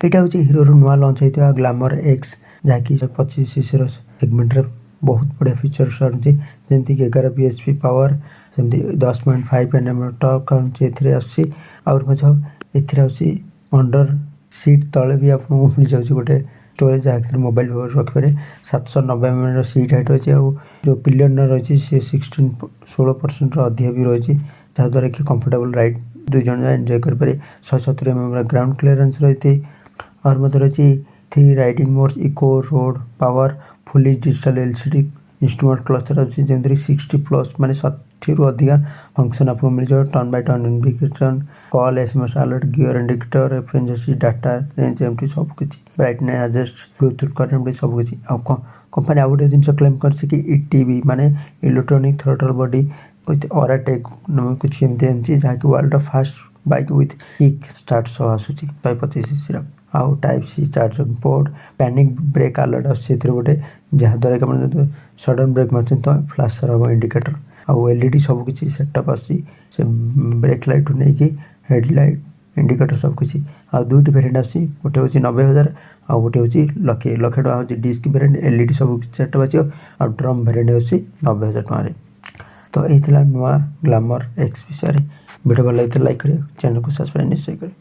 ଏଇଟା ହେଉଛି ହିରୋର ନୂଆ ଲଞ୍ଚ ହେଇଥିବା ଗ୍ଲାମର ଏକ୍ସ, ଯାହାକି 125 ସିସିର ସେଗମେଣ୍ଟରେ ବହୁତ ବଢ଼ିଆ ଫିଚର୍ସ ଆଣୁଛି, ଯେମିତିକି 11 ବିଏଚପି ପାୱାର, ସେମିତି 10.5 ଏନ୍ଏମ୍ ଟର୍କ ଆଣୁଛି ଏଥିରେ ଆସୁଛି। ଆହୁରି ମଧ୍ୟ ଏଥିରେ ଆସୁଛି, ଅଣ୍ଡର ସିଟ୍ ତଳେ ବି ଆପଣଙ୍କୁ ମିଳିଯାଉଛି ଗୋଟେ ଷ୍ଟୋରେଜ୍, ଯାହାକି ମୋବାଇଲ ଫୋବାଇଲ ରଖିପାରିବେ। 790 ଏମ୍ଏମ୍ର ସିଟ୍ ହାଇଟ୍ ରହିଛି ଆଉ ଯେଉଁ ପିଲିୟନର ରହିଛି, ସେ 16 ପରସେଣ୍ଟର ଅଧିକା ବି ରହିଛି, ଯାହାଦ୍ୱାରା କି କମ୍ଫର୍ଟେବଲ୍ ରାଇଡ୍ ଦୁଇ ଜଣ ଯାକ ଏନ୍ଜୟ କରିପାରିବେ। 170 ଏମ୍ଏମ୍ର ଗ୍ରାଉଣ୍ଡ କ୍ଲିୟରାନ୍ସ ରହିଛି। ଆହୁରି ମଧ୍ୟ ରହିଛି three riding modes, eco, road, power। Fully digital LCD instrument cluster ଅଛି, ଯେଉଁଥିରେ 60+, ମାନେ 60ରୁ ଅଧିକା ଫଙ୍କସନ୍ ଆପଣଙ୍କୁ ମିଳିଯିବ। Turn by turn indication, call, SMS alert, gear indicator, FMC data, range, ଏମିତି ସବୁ କିଛି, ବ୍ରାଇଟନେସ୍ ଆଡଜଷ୍ଟ, ବ୍ଲୁଟୁଥ୍ କନେକ୍ଟିଭିଟି, ସବୁ କିଛି। ଆଉ କମ୍ପାନୀ ଆଉ ଗୋଟେ ଜିନିଷ କ୍ଲେମ୍ କରିଛି କି ଇଟିବି, ମାନେ ଇଲେକ୍ଟ୍ରୋନିକ୍ ଥ୍ରଟଲ୍ ବଡି ୱିଥ୍ ଅରାଟେକ୍ କିଛି ଏମିତି ଏମିତି, ଯାହାକି ୱାର୍ଲଡର first bike with kick start ସହ ଆସୁଛି 125 ସିସିର। ଆଉ type C charging port, panic brake alert ଆସୁଛି ଏଥିରେ ଗୋଟେ, ଯାହାଦ୍ୱାରା କି ଆପଣ ଯଦି ସଡ଼ନ୍ ବ୍ରେକ୍ ମାରୁଛନ୍ତି ତ ଫ୍ଲାସର୍ ହେବ ଇଣ୍ଡିକେଟର୍। ଆଉ ଏଲଇଡି ସବୁ କିଛି ସେଟଅପ୍ ଆସୁଛି, ସେ ବ୍ରେକ୍ ଲାଇଟ୍ଠୁ ନେଇକି ହେଡ଼ଲାଇଟ୍, ଇଣ୍ଡିକେଟର୍ ସବୁ କିଛି। ଆଉ ଦୁଇଟି ଭେରିଏଣ୍ଟ ଆସୁଛି, ଗୋଟେ ହେଉଛି 90,000 ଆଉ ଗୋଟେ ହେଉଛି ଲକ୍ଷେ ଲକ୍ଷେ ଟଙ୍କା ହେଉଛି ଡିସ୍କ ଭେରିଏଣ୍ଟ, ଏଲଇଡି ସବୁ କିଛି ସେଟଅପ୍ ଆସିବ। ଆଉ ଡ୍ରମ୍ ଭେରିଏଣ୍ଟ ହେଉଛି 90,000 ଟଙ୍କାରେ। ତ ଏଇ ଥିଲା ନୂଆ ଗ୍ଲାମର ଏକ୍ସ ବିଷୟରେ। ଭିଡ଼ିଓ ଭଲ ଲାଗିଥିଲେ ଲାଇକ୍ କରିବେ, ଚ୍ୟାନେଲକୁ ସବସ୍କ୍ରାଇବ୍ ନିଶ୍ଚୟ କରିବେ।